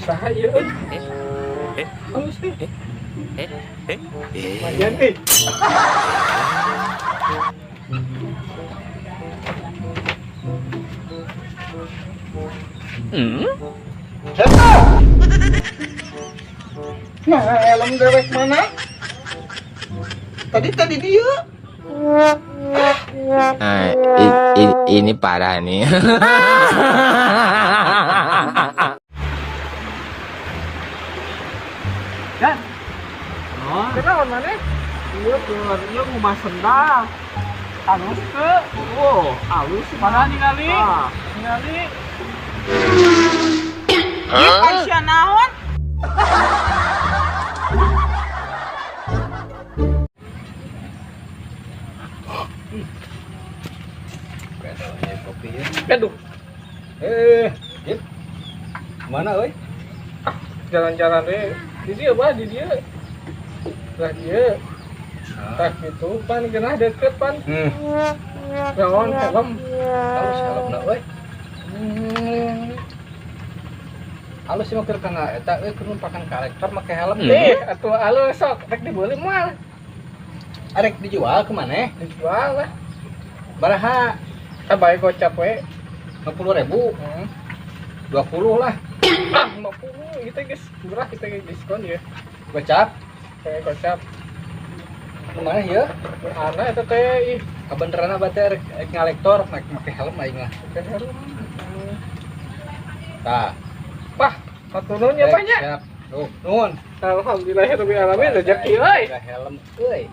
Saha ieu? Halus teh. Lumayan euy. Nah, helm dewek mana? Tadi dia. Nah, ini parah nih. Dan. Oh, kenapa mana? Ieu keur ieu ngumah sendal. Alus ke? Wow, alus mana ningali? Ningali. Ieu pasien naon? Aduh. Jip. Mana euy? Jalan-jalan deh. Di dia bah, di dia. Lah dia. Tah gitu pan geunah deket pan. Naon helm. Halus helmna euy. Halus sih mah keur kana eta euy keur numpakan kolektor make helm. Atuh alus sok rek dibeuli moal. Arek dijual ke maneh? Dijual lah. Baraha? Tah bae gocap we. 50.000. 20 lah. Ah, 50 kita guys, murah kita guys diskon ya. Gocap. Kayak gocap. Kemana ya? Ana eta teh ih, Kabeneran abah teh rek ngalektor make helm aing lah. pakai helm. Tah. Wah, hatur nuhun ya banyak. Siap. Tuh, nuhun. Alhamdulillah rabbil alamin rezeki euy. Helm euy.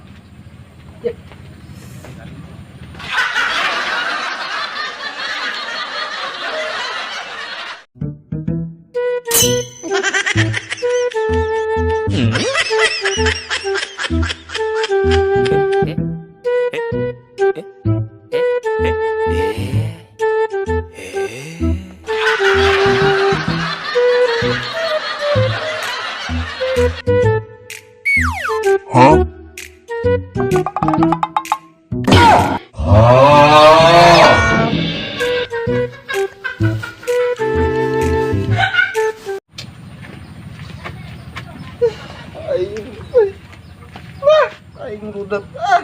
Huh? Aing. Wah, aing rudet. Ah,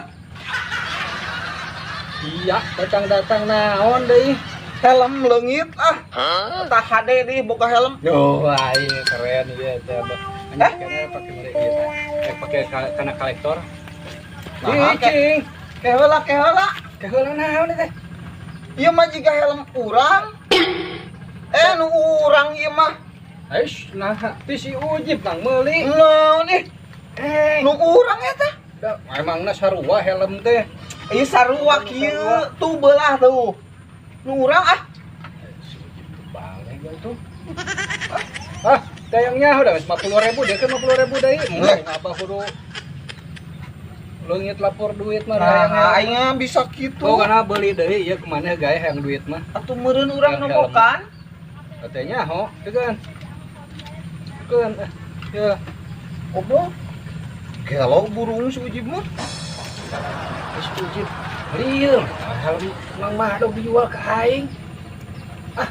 Iya, datang-datang naon deui. Helm leungit ah. Tah hade deui boga helm. Yo, aing keren ieu teh. Anjing kene pake mere ieu teh. Pake kana kolektor. Nah, Cing. Keheula, keheula. Keheula naon teh? Ieu mah jiga helm urang. Nu urang ieu mah. Aish, nah, ti si Ujib nang meuli. Naon ih? Nu urang eta. Da, emangna sarua helm teh. Ieu sarua kieu, tuh belah tuh. Nu urang ah. Si Ujib tuh balik tuh. Ah, dayangnya udah 50.000 dia kan 50.000 deui. Mun abah kudu leungit lapor duit mah Nah, aing mah bisa kitu. Oh, karena beli deui ieu kemana gae hayang duit mah. Atuh meureun urang nombokan. Katanya ho, teu kan. Keun, ya. Goblok. Gelo burung si Ujib mah. Si Ujib. Lieur, helm Mang Mah dog dijual ke aing. Ah.